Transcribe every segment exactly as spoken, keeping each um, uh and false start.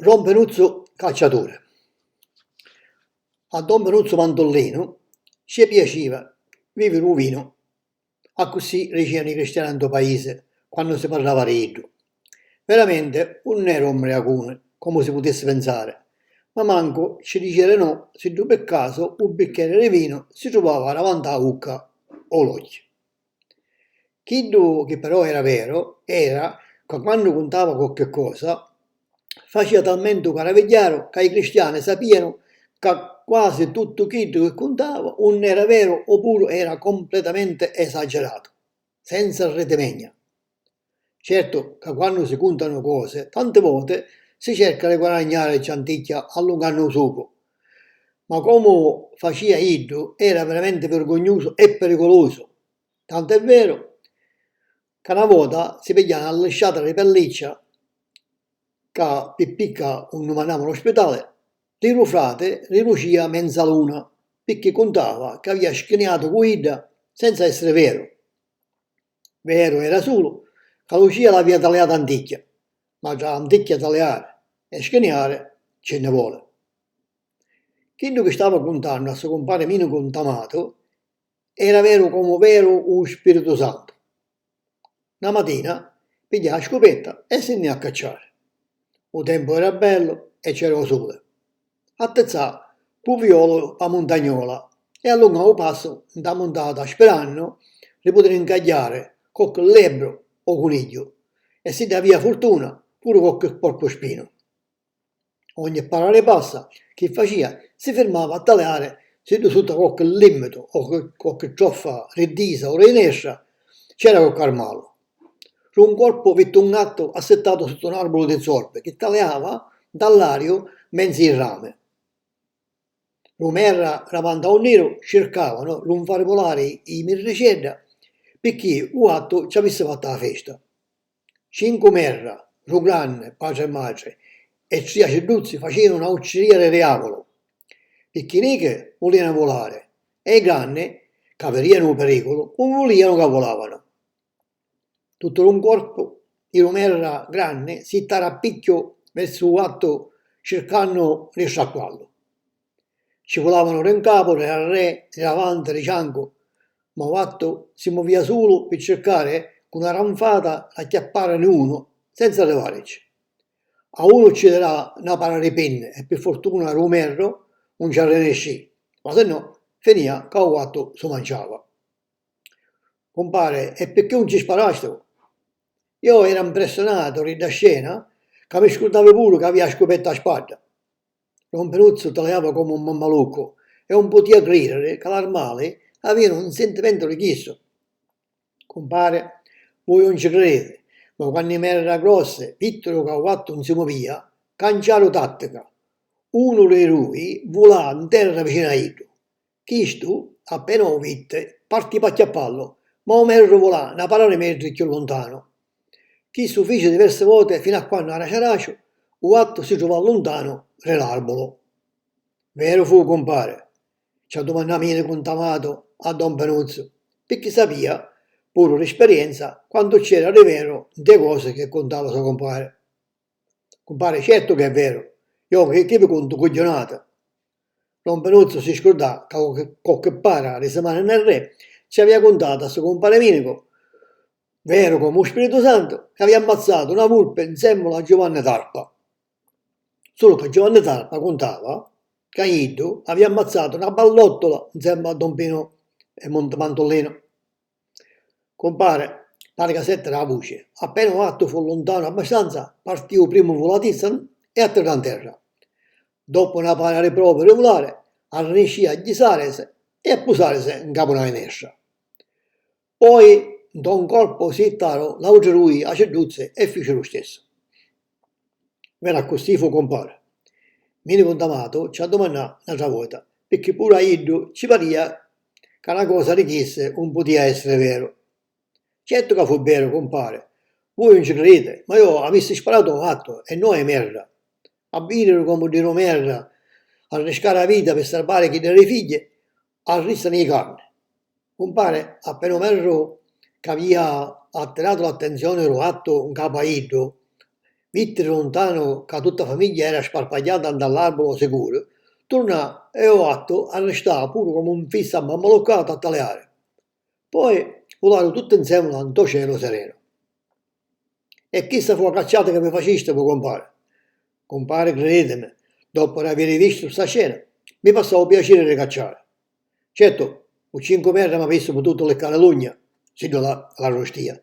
Don Pinuzzu cacciaturi. A don Pinuzzu Mantullinu ci piaciva viviri u vinu, accussì dicìanu i cristiani ntô paisi quannu si parrava di iddu. Veramenti un era un mbriacuni, comu si putissi pinsari, ma mancu ci dicìa di no siddu pi casu u biccheri di vinu si truvava davanti a ucca o l'occhi. Chiddu chi però era veru era ca quannu cuntava qualchi cosa, facìa talmenti u caravigghiaru ca i cristiani sapìanu ca quasi tuttu chiddu chi cuntava un era veru o puru era completamenti esagiratu, senza ritimegna. Certu ca quannu si cuntanu cosi, tanti voti si cerca di guadagnari cianticchia allungannu u sucu, ma comu facìa iddu era veramenti virgugnusu e piriculusu. Tant'è veru ca na vota si pigghiau na lisciata di pelliccia ca pi picca un dumannava lu spitali, di lu frati rilucìa menza luna, picchì cuntava ca avìa schiniatu cu idda senza essiri veru. Veru era sulu ca lucìa l'avìa taliata anticchia, ma tra anticchia taliari e schiniari ci nni voli. Chiddu chi stava cuntannu a so cumpari Minicu ntamatu era veru comu veru u Spiritu Santu. Na matina pigghiau a scupetta e si nni a cacciari. U tempu era bellu e c'era u suli. Attizzau p'u violu pâ muntagnola e allungau u passu nta muntata spirannu di putiri ncagghiari cocchi lebbru o cunigghiu e, siddu avìa furtuna, puru cocchi porcuspinu. Ogni para di passa chi facìa si firmava a taliari siddu sutta cocchi limitu o cocchi troffa di disa o di nestra c'era cocchi armalu. D'un corpu vitti un gattu assittatu sutta un arbulu di zorbi chi taliava nta l'ariu menzi i rami. Lu merra davanti a u niru circavanu d'un fari vulari i mirricedda picchì u gattu ci avissi fattu a festa. Cincu merra, ddu granni, patri e matri, e tri acidduzzi facìanu na uccirìa di diavulu, picchì nichi vulìanu vulari e i granni, ca vidìanu u piriculu, un vulìanu ca vulavanu. Tuttu d'un corpu, i du merra granni si jittaru a picchiu versu u gattu circannu di stracquallu. Ci vulavanu di ncapu, di darrè, di davanti, di ciancu, ma u gattu si muvìa sulu pi circari cu na ranfata d'acchiapparani unu senza arrivàricci. A unu ci dà na para di pinni e pi furtuna dû merru un ci arriniscì, ma sinnò finìa ca u gattu s'u manciava. Cumpari, e picchì un ci sparasti? Iò era mpressionatu di dda scena ca mi scurdavi puru ca avìa a scupetta a spadda. Don Pinuzzu taliava comu un mammaluccu e un putìa crìdiri ca l'armali avìanu un sintimentu di chissu. Cumpari, vui un ci criditi, ma quannu i merra grossi vittiru ca u gattu un si muvìa, canciaru tattica. Unu di i dui vulà nterra vicinu a iddu. Chistu, appena u vitti, parti p'acchiappallu, ma u merru vulà na para di metri cchiù luntanu. Chissu fici diversi voti finu a quannu, araciu araciu, u gattu si truvà luntanu di l'arbulu. Veru fu, cumpari? Ci addumannà Minicu ntamatu a don Pinuzzu, picchì sapìa, puru di sperienza, quantu c'era di veru nte cosi chi cuntava so cumpari. Cumpari, certu ca è veru, iò chi, chi vi cuntu cugghiunati? Don Pinuzzu si scurdà ca cocchi, cocchi para di simani nnarrè ci avìa cuntatu a so cumpari Minicu, veru comu u Spiritu Santu, ca avìa ammazzatu na vulpi nsemmula a Giuvanni Tarpa. Sulu ca Giuvanni Tarpa cuntava ca iddu avìa ammazzatu na ballottula nsemmula a don Pinu e Mont-, Mantullinu. Cumpari, pari ca sèttiri a vuci. Appena u gattu fu luntanu abbastanza, partì u primu vulatizza e attirrà nterra. Doppu na para di provi di vulari, arriniscì a jisarisi e a pusarisi ncapu na finestra. Poi, ntô ncorpu si jittaru l'autri dui acidduzzi e fici lu stissu. Veru accussì fu, cumpari? Minicu ntamatu ci addumannà n'atra vota, picchì puru a iddu ci parìa ca na cosa di chissi un putìa èssiri veru. Certu ca fu veru, cumpari, vui un ci criditi, ma iò avissi sparatu ô gattu e no â merra. A vìdiri comu ddi du merra arriscari a vita pi sarvari chidda dî figghi, arrizzanu i carni. Cumpari, appena u merru c'avìa attiratu l'attenzioni dû gattu ncapu a iddu, Vitti di luntanu ca tutta a famigghia era sparpagghiata nta l'arbulo sicuru, turnà e ô attu arristà puru comu un fissu ammaluccatu a taliari. Poi vularu tutti nsèmmula ntô celu serenu. E chissa fu a cacciata ca mi facistivu, cumpari. Cumpari, criditimi, doppu d'aviri vistu sta scena, mi passò u piaciri di cacciari. Certu, cu cincu merra m'avissi pututu liccari l'ugna, siddu la, l'arrustìa,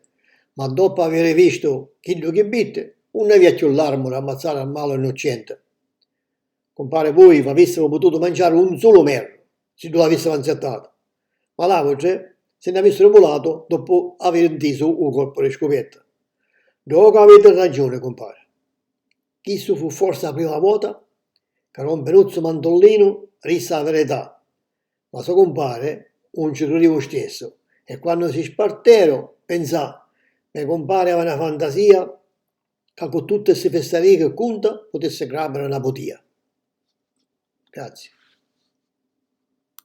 ma doppu aviri vistu chiddu chi vitti, un avìa cchiù l'armu d'ammazzari armalu innuccenti. Cumpari, vui v'avissivu pututu manciari un sulu merru, siddu l'avissivu nzittatu, ma l'àvutri si nn'avissiru vulatu doppu aviri ntisu u colpu di scupietta. Ddocu aviti ragiuni, cumpari. Chissu fu forsa a prima vota ca don Pinuzzu Mantullinu rissi a virità, ma so cumpari un ci cridìu u stessu, e quannu si sparteru, pinsà, me cumpari avia na fantasia ca cu tutti ssi fissarii chi cunta putissi gràpiri na putia. Grazie.